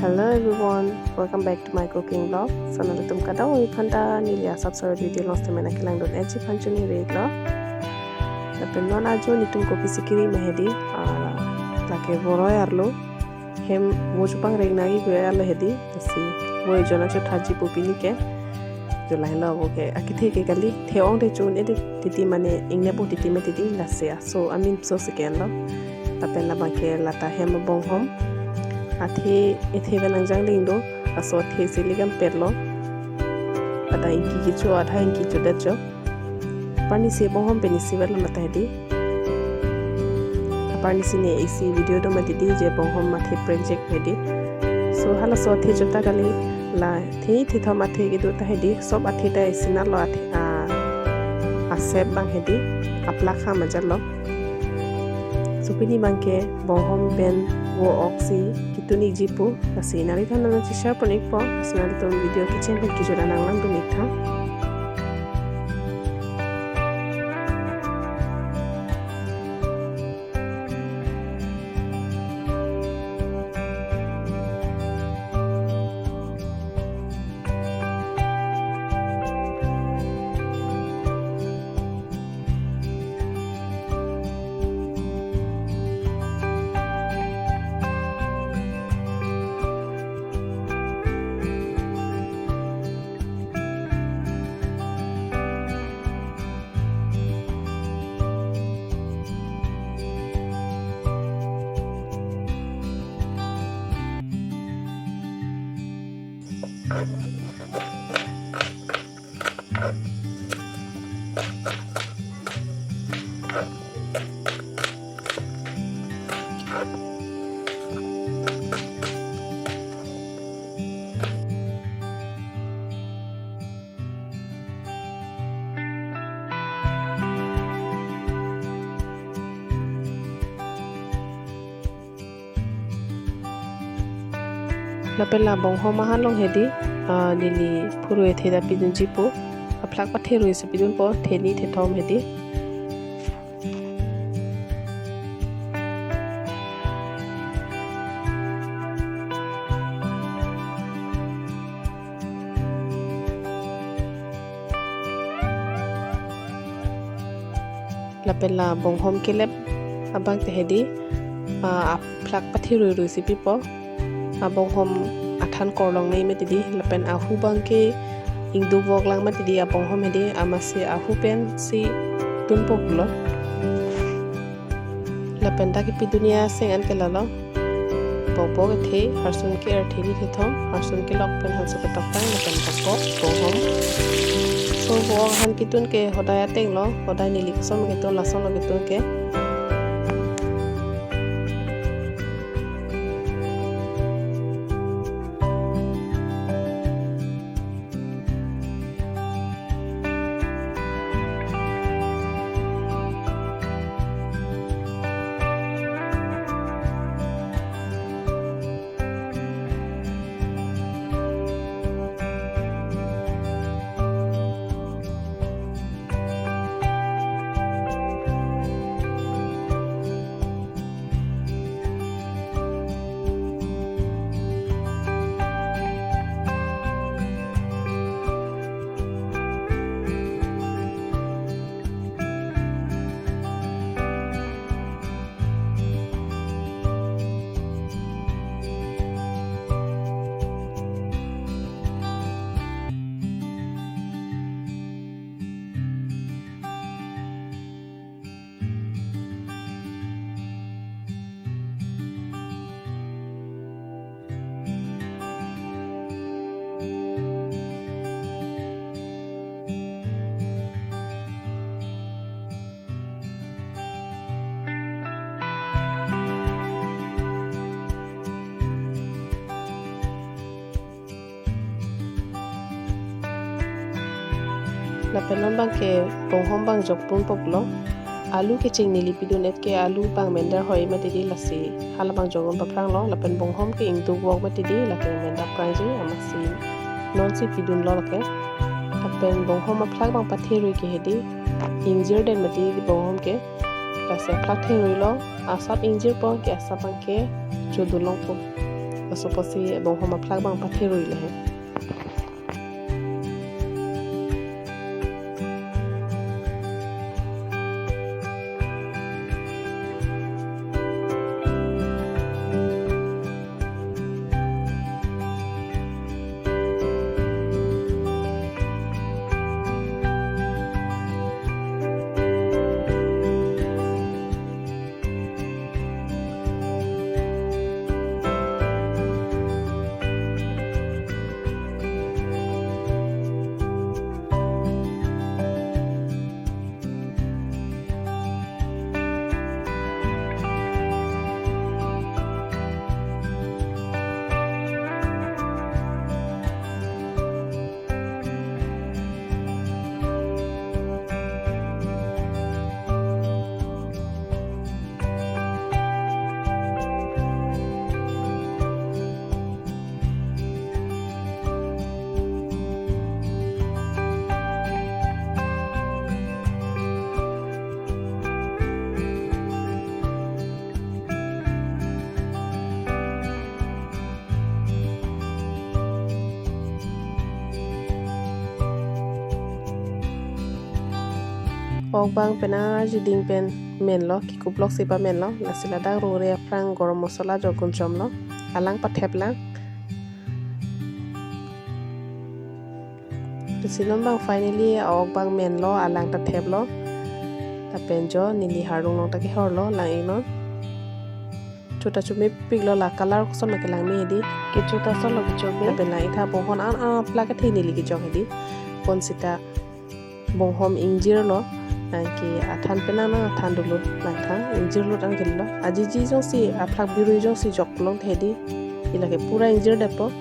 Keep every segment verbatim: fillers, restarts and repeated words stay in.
Hello everyone, welcome back to my cooking vlog. So nanglitum kadokave aphanta neli asap sar video along sitame nangkelangdun-etji aphan choningri-iklo. Lapen non ajo nelitum kopi si kiri ma hedi, ah, lake voroi arlo. Hem vo chepangreng nangji voroi arlo hedi. Lasi voroi jona chothaji pu pini ke. Jo lahelo vo ke akethe ke kali, the ong te chun-e titi mane ingnep-o titi ma titi, lasi aso amin so second lo. Lapen labang ke lata hem abonghom. Athe, ethe pen nangjangding do, laso athe si ili kampet lo. Lata ingki kecho, adha ingki chodetcho. Parni si bonghom pen isi vet lo mata hedi. Aparni si ne isi video do ma titi je bonghom athe prekjek hedi. So halaso athe chota kali, la the thethom athe kedo ta hedi, sob athe ta isinat lo athe, a, asep abang hedi, aplak ha majat lo. So pini abang ke bonghom pen vo-ok si ketun-ikji pu, lasi nangliphan nangcheshare pon-ikpo, lasi nanglitum video kitchen pen kejut an nanglangdun-ik tha. Lapen la bonghom ahan along hedi, ah, neli phurui athe ta pidunji pu. Aplak patherui si pidunpo, theni thethom hedi. Lapen la bonghom kelep abang ta hedi, ah, aplak patherui rui si pipo. Abonghom athan korlong nei ma titi, lapen ahu abang ke ingduk vok lang ma titi abonghom hedi, amatsi ahu pen si tunpo pulo. Lapen dak kepidun-e aseng an ke lalo. Bokbok kethe, harsun ke artheni thethom, harsun kelok pen hanso ketoktang, lapen bokbok, bonghom. So vo-ok ahan ketun ke hodai ateng lo, hodai neli koson ketun, lason lo ketun ke. Lapen non abang ke bonghom abang jokdunpo pulo. Alu kecheng neli pidun-et ke alu abang mendar hoi ma titi, lasi hala abang jokdun paphrang lo. Lapen bonghom ke ingduk vok ma titi, lake mendar prangji, amatsi non si pidun lo lake. Lapen bonghom aplak abang patherui ke hedi, ingjir den ma titi bonghom ke. Lasi aplak therui lo, asap ingjirpo ke asap abang ke chodun longpo. Soposi bonghom aphlak abang pathe rui lo he. Ok abang pen arjiding pen menlo, kekuplok si pamenlo, lasi ladak rore aphrang garam masala jo kunchomlo, alang patheplang. Lasi non abang finally ok abang menlo, alang ta theplo. Lapen jo neli hardung along ta kehorlo, lang-iknon. Chota chomepiklo, la color koson ma kelang me hedi. Kecho ta solo kecho me. Lapen lang-ik tha bonghom an an aphlak kethe neli kejong hedi. Bonsita bonghom ingjirlo. Nangke athan penang nang athan dolo, nang tha ingjirlo tang kilo. Ajiji jongsi aphlak birui jongsi jok pulote hedi, ila ke pura ingjir detpo.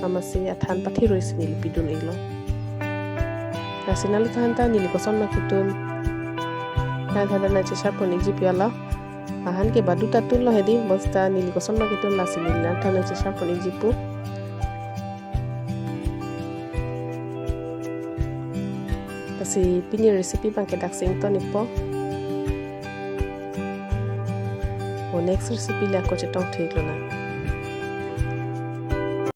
Amatsi athan pathe rui si neli pidun-iklo. Lasi nanglitum aphan ta neli koson ma ketun, nanglitum aphan ta nangchesar pon-ikji pu alo. Ahan ke badu ta tunlo hedi, bonsita neli koson ma ketun lasi neli nanglitum aphan nangchesar pon-ikji pu. Lasi pini recipe abang ke daksi ington-ikpo. O next recipe le ako chetong thik lonang.